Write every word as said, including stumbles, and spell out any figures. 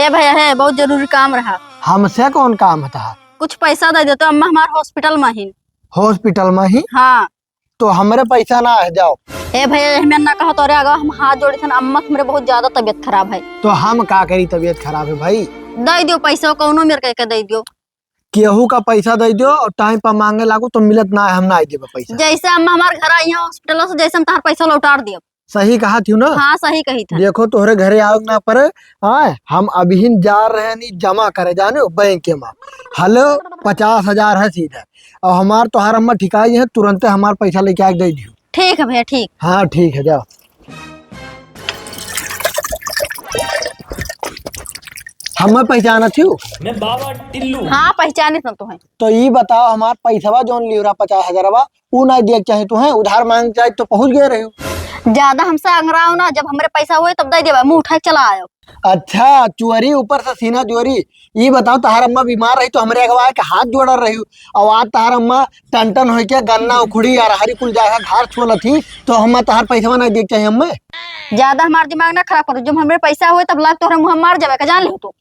ए भैया, है बहुत जरूरी काम रहा। हमसे कौन काम है तहार? कुछ पैसा दे देते, अम्मा हमार hospital में ही। Hospital में ही? हाँ। तो हमरे पैसा ना है, जाओ। ए भैया, हमें ना कहो तोरे आगे हम हाथ जोड़ी थन, अम्मा के हमरे बहुत ज्यादा तबीयत खराब है। तो हम का करी, तबीयत खराब है भाई? दे दियो पैसा, कौनो मेर कह के दे दियो। केहू का पैसा दे दियो और time पर मांगे लागो तो मिलत ना है, हम ना देबे पैसा। जैसे अम्मा हमार घर आई है hospital से, जैसे हम तहार पैसा लौटार दियो। सही कहा थी ना? हाँ, सही कही था। देखो, तोहरे घरे आवे ना पड़े, हाँ, हम अभिन जा रहे नी जमा करे, जाने हो, बैंक के में। हेलो, पचास हजार है सीधा। और हमार तोहार अम्मा ठिकाई है, तुरंते हमार पैसा लेके आके दे दियो। ठीक है भैया, ठीक। हाँ, ठीक है, जाओ। हमें पहचाना थी? मैं बाबा टिल्लू। हाँ, पहचाने तो, तो है। तो ई बताओ, हमार पैसवा जौन लियो रहा पचास हजारवा, ऊ ना दिए के चाहे तुहे, उधार मांगे चाहे तो पहुँच गए रहे हो। ज्यादा हमसे अंगराओ ना, जब हमरे पैसा होए तब दे देबा, मुंह उठा के चला आयो। अच्छा, चोरी ऊपर से सीना चोरी। ई बताओ, तहार अम्मा बीमार रही तो हमरे अगवा के हाथ जोड़ल रही, और आज तहार अम्मा टन टन होई के गन्ना उखड़ी या रहरी कुल जाके घर छोलत ही, तो हम तहार पैसवा ना दिए के चाहे हमें। ज्यादा हमार दिमाग ना खराब करो, जब हमरे पैसा होए तब लाग तोहरे मुंह मार जावे का, जान ले तू।